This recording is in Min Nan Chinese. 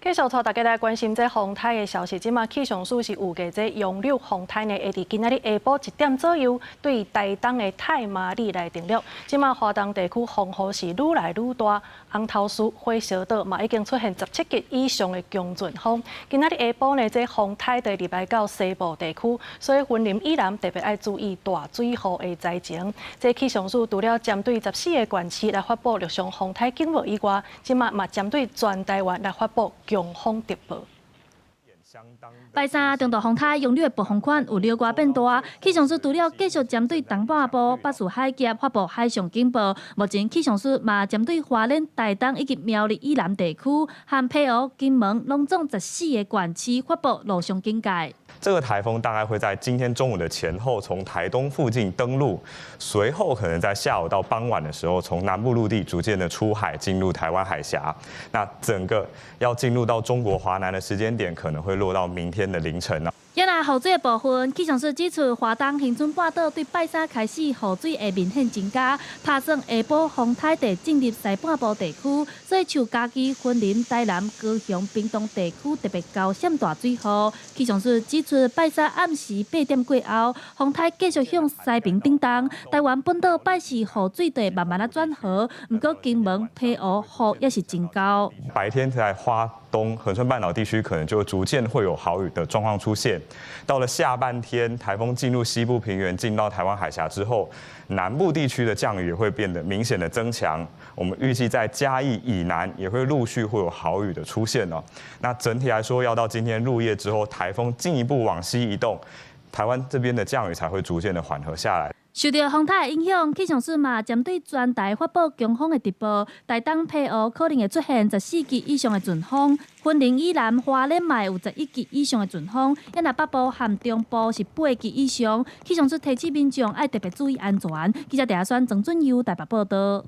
繼續帶大家來關心這風颱的消息。這馬氣象署是預計這楊柳風颱呢，會佇今仔日下晡1點左右對台東的太麻里來登陸。這馬華東地區風雨是愈來愈大，紅頭嶼、火燒島嘛已經出現17級以上的強陣風。今仔日下晡呢，這風颱會入來到西部地區，所以雲林以南特別愛注意大水雨的災情。這氣象署除了針對14個縣市來發布陸上風颱警報以外，這馬嘛針對全台灣來發布強風特報。拜三中度風颱楊柳的暴風圈有小可變大，氣象署除了繼續針對東半部巴士海峽發布海上警報，目前氣象署嘛針對花蓮、台東以及苗栗以南地區，和澎湖、金門攏總14個縣市發布陸上警戒。這個颱風大概會在今天中午的前後從台東附近登陸，隨後可能在下午到傍晚的時候，從南部陸地逐漸的出海進入台灣海峽。那整個要進入到中國華南的時間點，可能會落到明天的凌晨啦。也若雨水的部分，氣象署指出，華東恆春半島對拜三開始雨水會明顯增加，拍算下晡風颱會進入西半部地區，所以像嘉義、雲林、台南、高雄、屏東地區特別𠢕閃大水雨。氣象署指出，拜三暗時8點過後，風颱繼續向西爿頂動，台灣本島拜四雨水就會慢慢仔轉好，毋過金門、澎湖雨也是真𠢕。白天在花東恆春半島地區，可能就逐漸會有豪雨的狀況出現。到了下半天，颱風進入西部平原，進到台灣海峽之後，南部地區的降雨也會變得明顯的增強。我們預計在嘉義以南也會陸續會有豪雨的出現哦。那整體來說，要到今天入夜之後，颱風進一步往西移動，台灣這邊的降雨才會逐漸的緩和下來。受著風颱的影響，氣象署嘛針對全台發布強風的特報，台東、澎湖可能會出現14級以上的陣風，雲林以南、花蓮嘛有11級以上的陣風，也若北部和中部是8級以上。氣象署提醒民眾愛特別注意安全。記者鄭阿宣、曾俊佑台北報道。